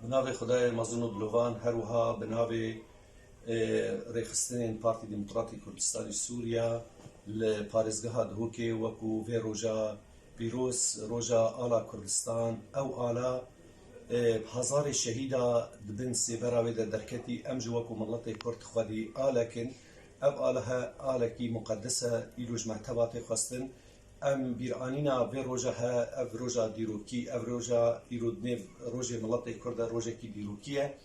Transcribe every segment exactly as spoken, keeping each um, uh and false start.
Bi navê Xwedayê mezin û dilovan, her wiha bi navê, e, rêxistinên Partî Demokratîk Kurdistanî Sûriya li parêzgeha Duhokê wekû vê roja pîroz, roja ala Kurdistan, ew ala, e, bi hezarê şehîda di bin sêbera wê de derketî, em jî wekû miletê Kurd xwedî alek in. Ev ala he alekî muqedes e, îro ji me teva tê xwestin. Em bîranîna vê roja he, ev roja dîrokî, ev roja îro di nêv rojê miletê Kurd de rojekî dîrokî ye.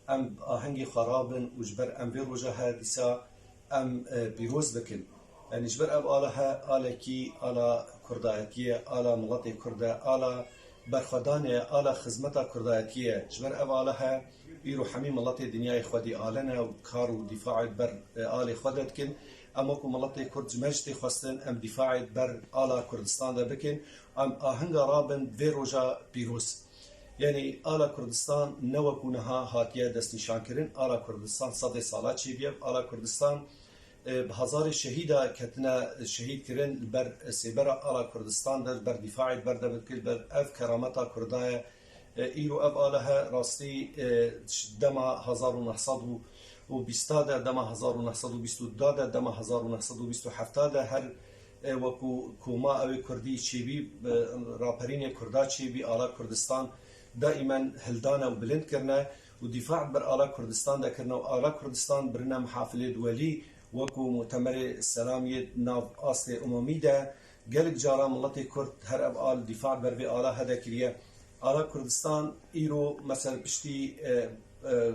Em ahengê xwe rabin û ji ber em vê roja he dîsa em, e, pîroz bikin. Yanî ji ber ev ala he alekî ala kurdayetî ye, ala miletê Kurd e, ala berxwedanê ye, ala xizmeta kurdayetî ye. Ji ber ev ala he îro hemî miletê dinyayê xwedî ale ne û kar û dîfaê ber, e, alê xwe de dikin. Em wekû miletê Kurd ji me jî tê xwestin em dîfaê ber ala Kurdistan de bikin. Em ahinga rabin vê roja pîroz. Yanî ala Kurdistan ne wekû niha hatiye destnîşankirin. Ala Kurdistan sedê sala çêbûye. Ala Kurdistan, e, bi hezarê şehîda ketine şehîdkirin li ber, e, sêbera ala Kurdistan de, li ber dîfaê ber de bikin, li ber ev kerameta Kurda ye. E, îro ev ala he rastî, e, dema hezar û neh sed û bîsta de, dema hezar û neh sed û bîst û du de, dema hezar û neh sed û bîst û heft de her, e, wekû koma ew ê Kurdî çêbî, e, raperînê Kurda çêbî, ala Kurdistan daîmen hildane û bilind kirine û dîfa ber ala Kurdistan de kirine û ala Kurdistan birine mihafilê duwelî wekû Mutemerê Selamiyê nav astê umumî de. Gelek cara miletê Kurd her ev al dîfa ber vê ala he de kiriye. Ala Kurdistan îro, mesel, piştî, e, e,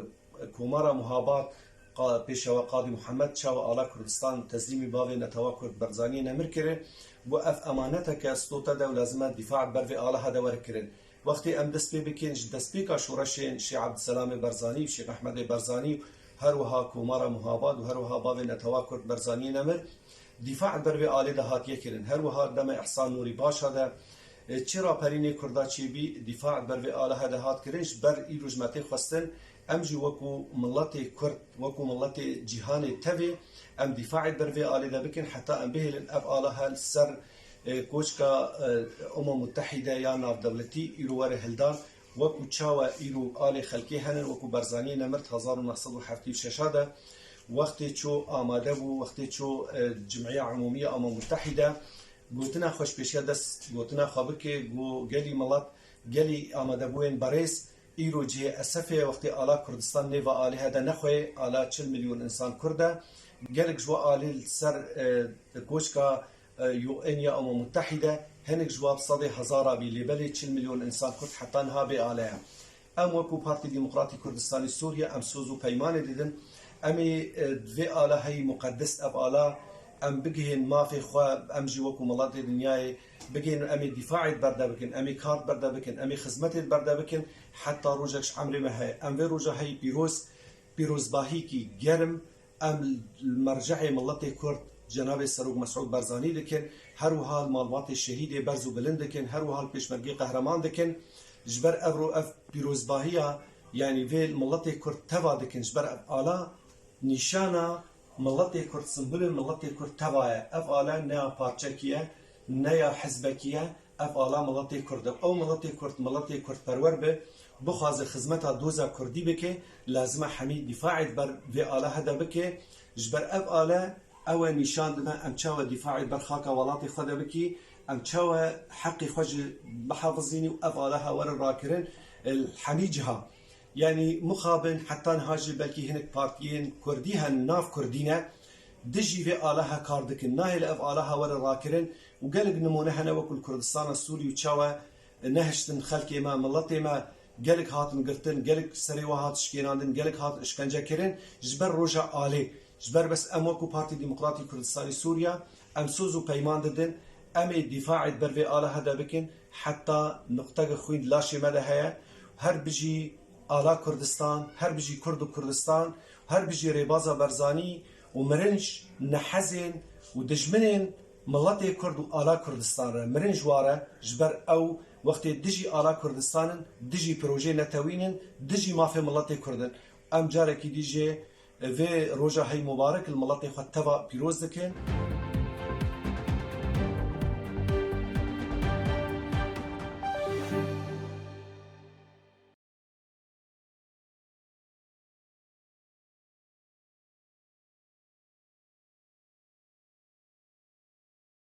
Komara Muhabat, qa-, Pêşewa Qadî Muhammed çawa ala Kurdistan teslîmî bavê netewa Kurd Barzaniyê Nemir kirin, got, ev emaneteke stota de û lazim e dîfa ber vê ala he de were kirin. Wextê em dest pê bikin, ji destpêka şoreşên Şêx Ebdulselamê Barzanî û Şêx Ehmedê Barzanî û her wiha Komara Muhabat û her wiha bavê netewa Kurd Barzaniyê Nemir, dîfa ber vê alê de hatiye kirin. Her wiha demê Îhsan Nûrî Paşa de, e, çi raperînê Kurda çêbî, dîfa ber vê ala he de hat kirin. Ji ber îro ji me tê xwestin, em jî wekû miletê Kurd, wekû miletê cîhanê tevê, em dîfaê ber vê alê de bikin, heta em bihêlin ev ala he li ser, e, koçka, e, Umem Mutehîde ya navdewletî îro were hildan. Wekû çawa îro alê xelkê hene, wekû Barzaniyê Nemir di hezar û neh sed û heftê û şeş de wextê çû amade bû, wextê çû, e, Cim'iya Umûmî ya Umem Mutehîde, gotina xwe ji pêşiya dest gotina xwe bike, got, gelî milet, gelî amadebûyên berêz, îro cihê esefê ye, wextê ala Kurdistan nêva alê he de nexweyê, ala çil milyon însan Kurd e. Gelek ji we alî li ser, e, koçka, e, U N ya Umem Mutehîde, hinek ji we bi sedê hezara bî, lê belê çil milyon însan Kurd heta niha bê ale ye. Em wekû Partî Demokratîk Kurdistanî Sûriye, em soz û peymanê didin. Em ê, e, vê ala heyî muqedes ev ala, em bigihên mafê xwe, em jî wekû miletê dinyayê bigihên, em ê dîfaê di ber de bikin, em ê kar di ber de bikin, em ê xizmetê di ber de bikin, heta rojek ji emrê me heye. Em vê roja heyî pîroz, pîrozbahîkî germ, em li mercehê miletê Kurd, Cenabê Serok Mesûd Barzanî dikin, her wiha li malbatê şehîdê berz û bilind dikin, her wiha li pêşmergê qehreman dikin. Ji ber ev ro-, ev pîrozbahiya, yanî vê miletê Kurd teva dikin, ji ber ev ala nîşana miletê Kurd, simbolê miletê Kurd teva ye. Ev ala ne ya parçekî ye, ne ya hizbekî ye. Ev ala miletê Kurd e. Ew miletê Kurd, miletê Kurdperwer be, bixwaze xizmeta doza Kurdî bike, lazim e hemî dîfaê di ber vê ala he de bike. Ji ber ev ale, ew e nîşan dime em çawa dîfaê ber xaka welatê xwe de bikî, em çawa heqê xwe jî bihafizînî û ev ala he were rakirin, e, li hemî ciha. Yanî mixabin heta niha jî belkî hinek partiyên Kurdî hene, nav Kurdî ne, dijî vê ala he kar dikin. Nahêle ev ala he were rakirin û gelek nimûne hene wekû li Kurdistana Sûrî û çawa nehiştin xelkê me, miletê me gelek hatin girtin, gelek serê we hat şikênandin, gelek hatin işkence kirin ji ber roja alê. Ji ber bes em wekû Partî Demokratîk Kurdistanî Sûriya em soz û peyman didin, em ê dîfaê di ber vê ala he de bikin, heta nuqteke xwîn di laşê me de heye. Her bijî ala Kurdistan, her bijî Kurd û Kurdistan, her bijî rêbaza Barzanî û mirin ji nehezên û dijminên miletê Kurd û ala Kurdistan re. Mirin ji wa re, ji ber ew wextê dijî ala Kurdistan in, dijî projeyê netewîn in, dijî mafê miletê Kurd in. Em carekî dî jê vê roja hey mubarek li miletê xwe teva pîroz dikin.